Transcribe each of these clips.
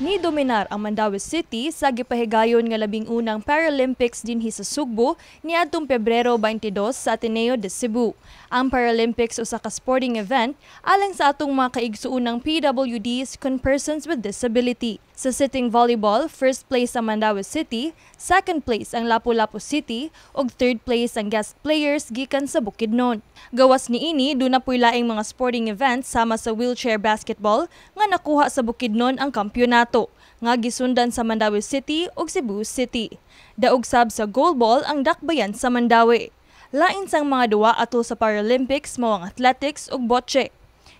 Ni dominar ang Mandaue City sa gipahigayon nga 11 na Paralympics dinhi sa Sugbo niadtong Pebrero 22 sa Ateneo de Cebu. Ang Paralympics usa ka sporting event alang sa atong mga kaigsuonang PWDs kon persons with disability. Sa sitting volleyball, first place ang Mandaue City, second place ang Lapu-Lapu City ug third place ang guest players gikan sa Bukidnon. Gawas niini, duna poy laing mga sporting events sama sa wheelchair basketball nga nakuha sa Bukidnon ang kampyonato nga gisundan sa Mandaue City ug Cebu City. Daog sab sa goalball ang dakbayan sa Mandaue. Lain sang mga duwa atol sa Paralympics mao ang athletics ug bocce.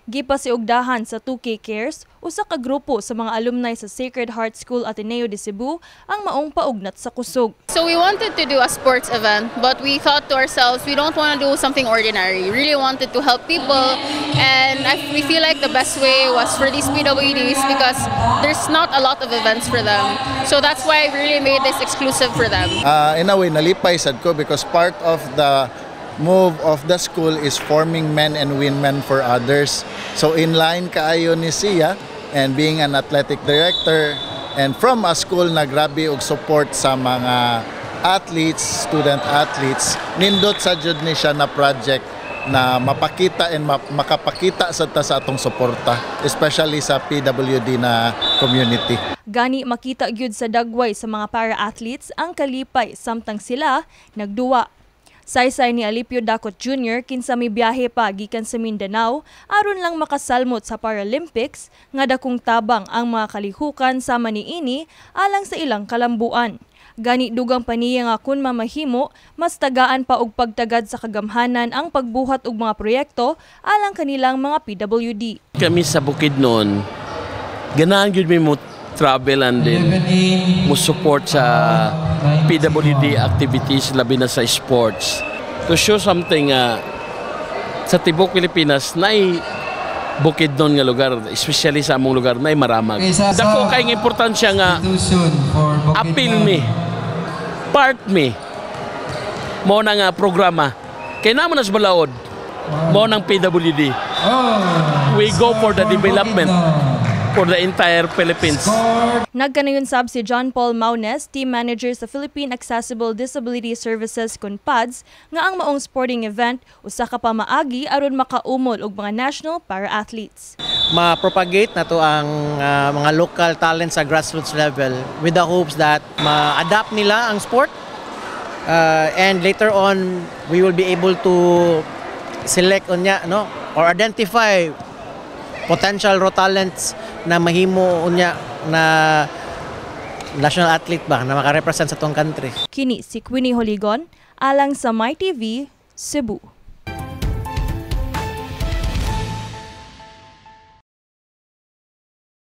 Gipasiugdahan sa 2K Cares, usa ka grupo sa mga alumni sa Sacred Heart School Ateneo de Cebu, ang maong paugnat sa kusog. So we wanted to do a sports event, but we thought to ourselves, we don't want to do something ordinary. We really wanted to help people, and we feel like the best way was for these PWDs because there's not a lot of events for them. So that's why we really made this exclusive for them. In a way, nalipay sad ko because part of the move of the school is forming men and women for others. So in line kaayo ni siya, and being an athletic director and from a school na grabe og support sa mga athletes, student athletes, nindot sa jud ni siya na project na mapakita and makapakita sa ta sa atong suporta, especially sa PWD na community. Gani makita gyud sa dagway sa mga para-athletes ang kalipay samtang sila nagduwa. Saysay ni Alipio Dakot Jr. kinsa mibiyahe pa gikan sa Mindanao aron lang makasalmot sa Paralympics nga dakong tabang ang mga kalihukan sama niini alang sa ilang kalambuan. Gani dugang pa niya nga kun mamahimo, mas tagaan pa og pagtagad sa kagamhanan ang pagbuhat og mga proyekto alang kanilang mga PWD. Kami sa Bukidnon, ganahan gyud mi mo travel and then mo support sa PWD activities, labi na sa sports. To show something sa tibok Pilipinas naay Bukidnon nga lugar, especially sa among lugar naay Maramag. Dako kay importansya nga apil mi, part mi, mao na nga programa. Kay naman nas balaod, mao nang PWD. We go for the development for the entire Philippines. Nagkanayon sab si John Paul Maunes, team manager sa Philippine Accessible Disability Services kun PADS, nga ang maong sporting event usa ka pamaagi aron makaumol og mga national para-athletes. Ma-propagate na to ang mga local talents sa grassroots level with the hopes that ma-adapt nila ang sport and later on we will be able to select unya, no, or identify potential raw talents na mahimo unya na national athlete ba na makarepresent sa atong country. Kini si Queenie Holigon alang sa MyTV, Cebu.